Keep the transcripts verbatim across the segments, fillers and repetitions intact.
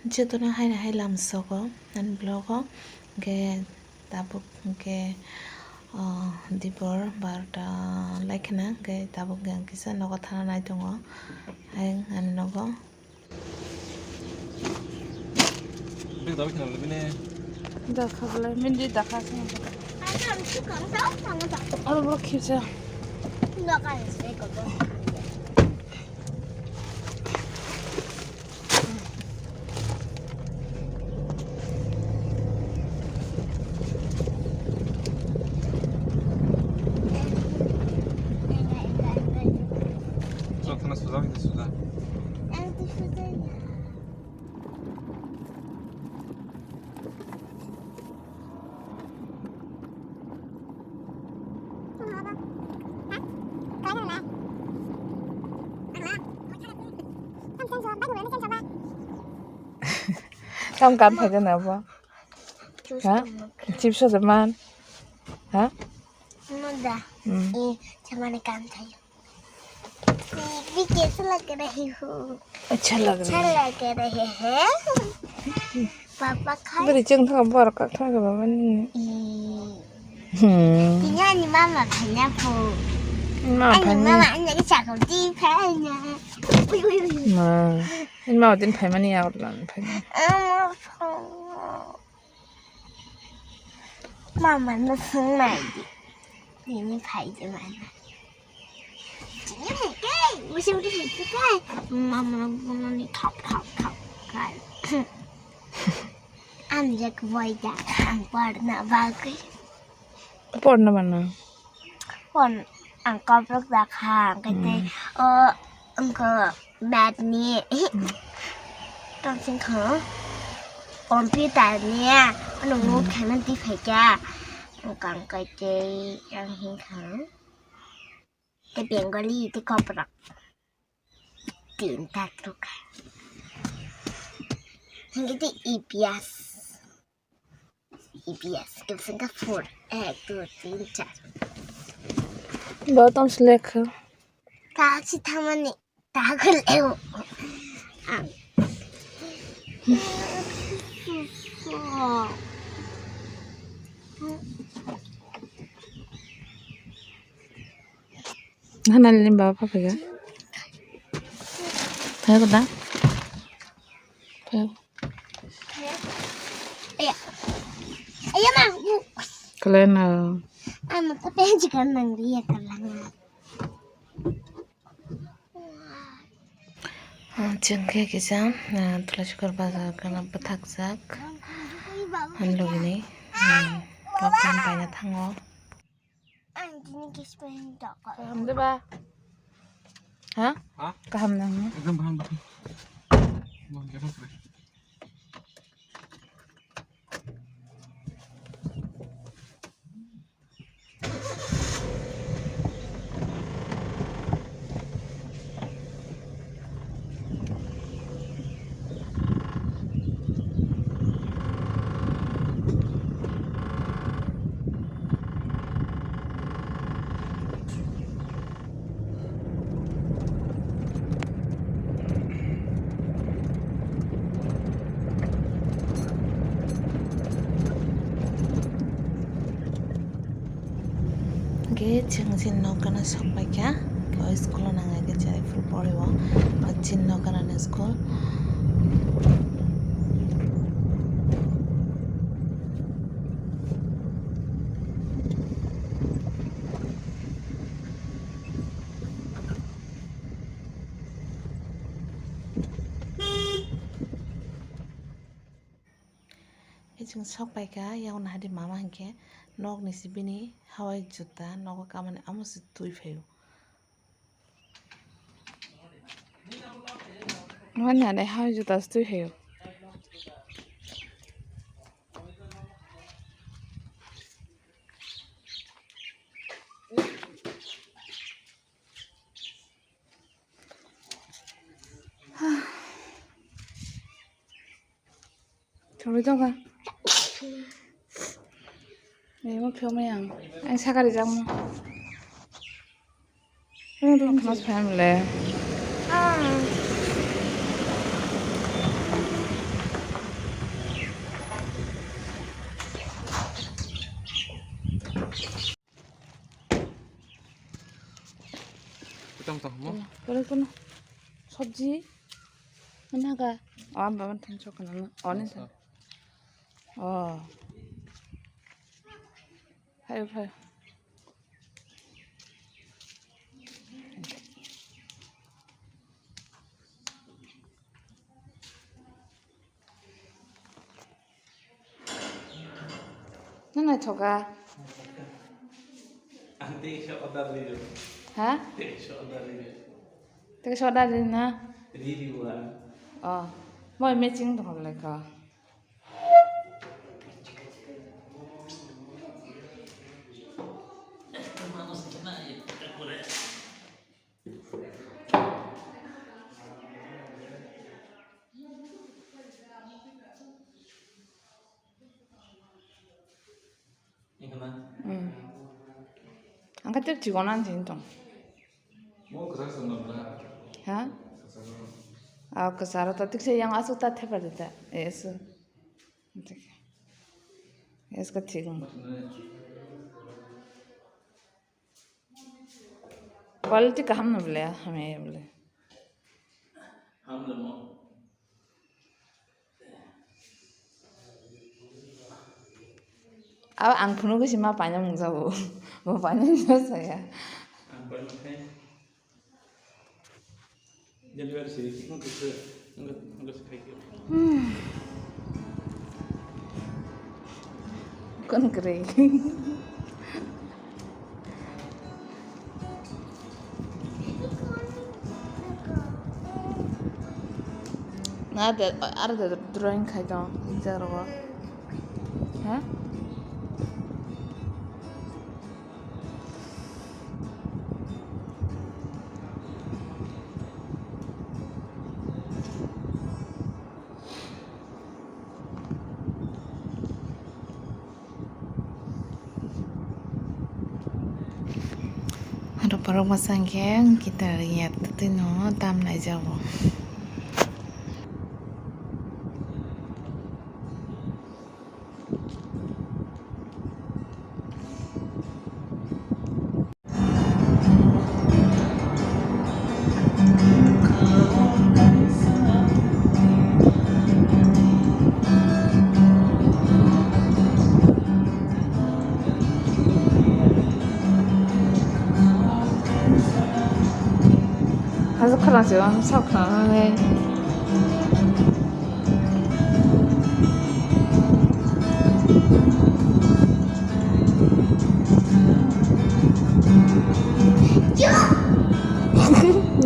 Jotono haino hai lamsogo ani vlog o, hwnkhe tabuk hwnkhe, ah, dipor barota laikhana, hwnkhe tabuk hwnkhe ang kisa nogo thana nai tongo, ayang ani nogo. Dakha belai, mindi dakha se. Aro bo khibsa. Sok, thana suja, suja. Kam kan thai jana bo? Ha? Chips hoda man? Ha? Mada. Hmm. Eh, chamani kan thai. Pee, कैसा लग रहे हो? अच्छा लग रहा है। अच्छा लग रहे हैं। पापा खाए। Beri cheng thang bor ka thang ka baba ni. Hmm. Tini ani mama phanya po. Mama ani phanya. Mama ani lagi cakap di phanya. Ui, ui, ui. Ma. Ini mama din phai mani ya orang phai. Ama phanya. Mama no sung mai di. Tini phai di mana. Tini phai ke, musim di phai ke. Mama no ni khap khap khap kai. Ang jak boy da, ang porna bagwi. Porna mana? Pon, ang koprok da kha, ang kete, hmm, o, ang ko bad ni. Hmm. Tong sing kha. Computer ni, ano, hmm, move khaina di phai kya. Ang kang kete, ang hing kha. Te Bengali, te koprok. Tin, ta, truk. Hingke te E P S. E P S, kibsing ka four. Ek, dui, tin, char. Bo tom selek kha. Ta si thamani. Ta kul eu. Ah. Nana lim baba pa pega. Pega da. Pega. Aya. Aya ma. Kalena. Ama pa penji kan nang dia kalanga. Ah, chwng khe kisa, ah, Tulashikor bazar gana bwthakjak. Ani logini, hmm, tok tei paina thango. Kaham de ba? Ha? Ha? Kaham nang. Ekdom kaham, kaham. Hingke chwng chini nok gana sok paikha, o school o nang khe chwrai phuru pori o, o chini nok gana ni school. Chwng sok paikha, yago nahadi mama hinkhe nokni se bini hawai juta nogo kamani amo se twi phaio. Wani hwnwi hawai juta se twi phaio. Chorwi tongkha. Nini mukhe maya ang. Ang sakari jakmo. Ang tong khna family. Ah. Pore kono sabji. Mana ga? O, ang baban thang sok kana. O, ni sa. O. Phaio, phaio. Nang naithoka? Ang tei sa order riri. Ha? Tei sa order riri. Tei sa order riri na? Riri wa. Oh, moi matching dong lai ka. Hmm. Ang khe tei chikon ang sini tong. Ha? Ah, kwcharo ta tikse yang aswk ta thepa de ta. Eso. Esko thik wng. Quality kaham no bole, hamya bole. Abo ang phunukgwi se ma paina mungjago. Bo paina mungsa saya. Delivery siri ki wngkha se, wngkha, wngkha se khai khe. Hmm. Kon kwrwi. Na de, ar de drawing khai tong, jaro. Ha? Aro borok bwsang khe guitar ya twino tam naijago. Hajo khorang se ang sak kha nai.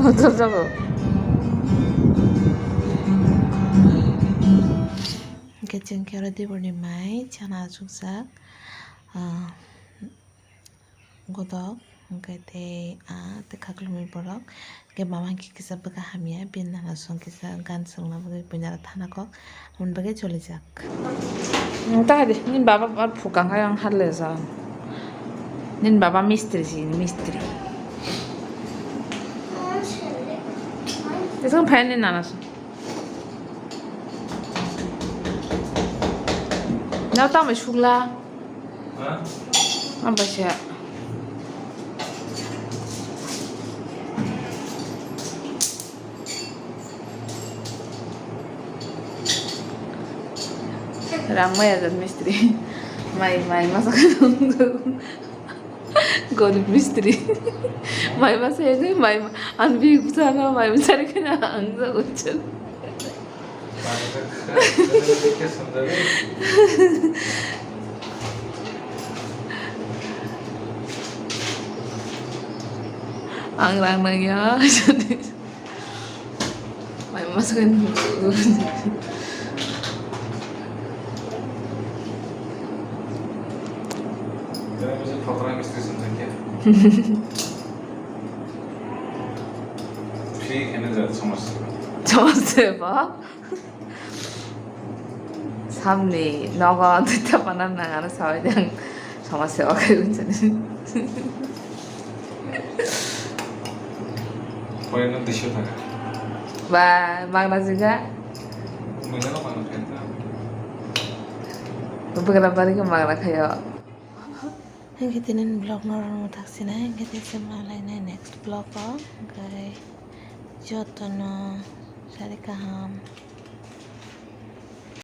Nojor jago. Hwnkhe chwng khe oro diborni mai chana achukjak, ah, godok, hwnkhe tei, ah, tei khaklumui borok, hwnkhe mama hwnkhe kisa bwkha hamya, bini nana song kisa gan swngna bagwi buini aro thana kok, aboni bagwi cholijak. Hmm, ta hai de, nini baba bar phukang hai ang harle ja. Nini baba mistri si, mistri. Isang phai nini nana song. Nang tamo sukla? Ha? Ang bai se. Rang maya jat mistri. Mai, mai masa. Gorib mistri. Mai masa ya, mai ma-, ang big sana, mai masa kena ang sa ucil. Ang rang nang ya. Mai mas kan. Free khaina jat somas. Somas ba? Samni nogo duita pana nang ano sabai dang. Somas se okai unsa. Poi no disho thaka. Ba, magna jiga. Mui no magna khaina. Bugra bari ko magna khayo. Hingke tini vlog no rwngthak sinai, hingke tei se malainai next vlog o, hingke jotono sari kaham.